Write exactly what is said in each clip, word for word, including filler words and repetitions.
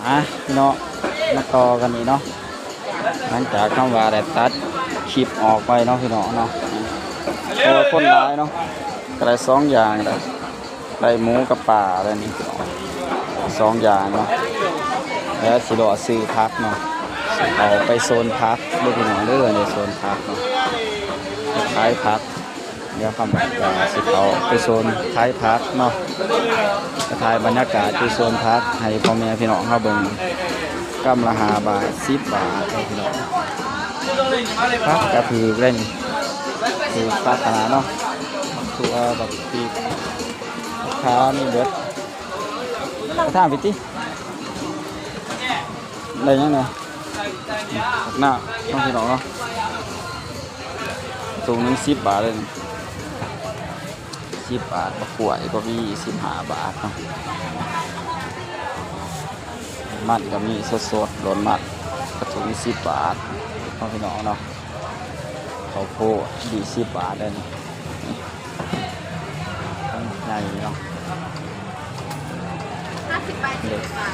อ่ะพี่น้องมาต่อกันนี่เนาะ หลังจากคำว่าได้ตัดคลิปออกไปเนาะพี่น้องเนาะ เพราะว่าคนหลายเนาะ ก็ได้สองอย่างเลย ได้หมูกับปลาแล้วนี่พี่น้อง สองอย่างเนาะ แล้วสิรอซื้อผักเนาะ เอาไปโซนผักเด้อพี่น้องเด้อ ในโซนผักเนาะ ขายผัก เดี๋ยวคำว่าจะสิเขาไปโซนขายผักเนาะ จะถ่ายบรรยากาศที่โซนผักให้พ่อแม่พี่น้องเขาเบิ่ง กำละห้าบาท สิบบาทเด้อพี่น้อง ผักกะถืกเลยนี่ ถืกราคาเนาะ บักถั่ว บักพริก ผักขานี่เบิด กระถางไปติ ได้ยังไง ผักหน้า ต้องพี่น้องเนาะ ถุงหนึ่งสิบบาทเลยนี่ สิบบาท บักขวายก็มี สิบห้าบาทเนาะ มันก็มีสดๆ โดนมัน กระถุงสิบบาท ต้องพี่น้องเนาะ ข้าวโพด ยี่สิบบาทเลยนี่ ใหญ่เนาะ ห้าสิบใบ เด็ก สิบบาท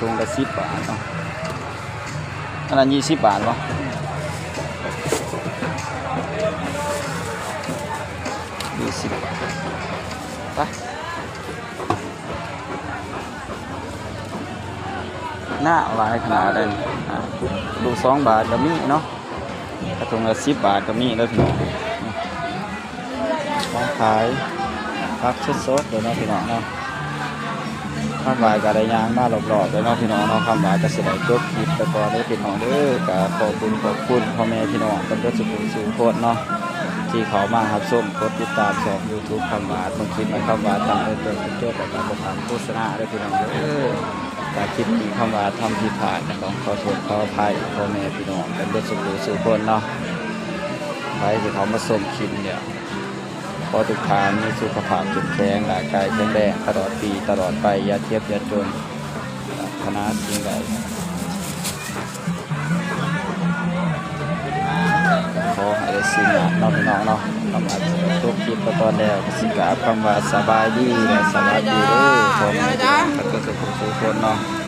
ถุงละสิบบาทเนาะ อันนั้นยี่สิบบาทบ่ ยี่สิบบาท ไป หน้าหลายขนาดเลย อ่ะ ลูกสองบาทก็มีเนาะ กระถุงละสิบบาทก็มีแล้วพี่น้อง ของขาย ผักสดๆเลยเนาะพี่น้องเนาะ คำว่าก็ได้ย่างมารอบๆเลยเนาะพี่น้องเนาะ คำว่าก็สิได้จบคลิปไปก่อนเด้อพี่น้องเด้อ ก็ขอบคุณ ขอบคุณพ่อแม่พี่น้องกันเบิดสุขุมสู่คนเนาะ ที่เขามารับชม กดติดตามช่อง YouTube คำว่า เบิ่งคลิปนะ คำว่าทำให้เกิดประโยชน์กับการประทานโฆษณาเด้อพี่น้องเด้อ แต่คลิปนี้คำว่าทำผิดพลาดนะ ต้องขอโทษขออภัยพ่อแม่พี่น้องกันเบิดสุขุมสู่คนเนาะ ใครที่เขามาชมคลิปเนี่ย ขอทุกท่านมีสุขภาพเข้มแข็ง ร่างกายแข็งแรง ตลอดปีตลอดไป อย่าเจ็บอย่าจน ปรารถนาสิ่งใด ขอให้ได้สิ่งนั้นเนาะพี่น้องเนาะ คำว่าจบคลิปไปก่อนแล้ว ก็สิกล่าวคำว่าสบายดีและสวัสดีเด้อ พ่อแม่พี่น้องกันเบิดสุขุมสู่คนเนาะ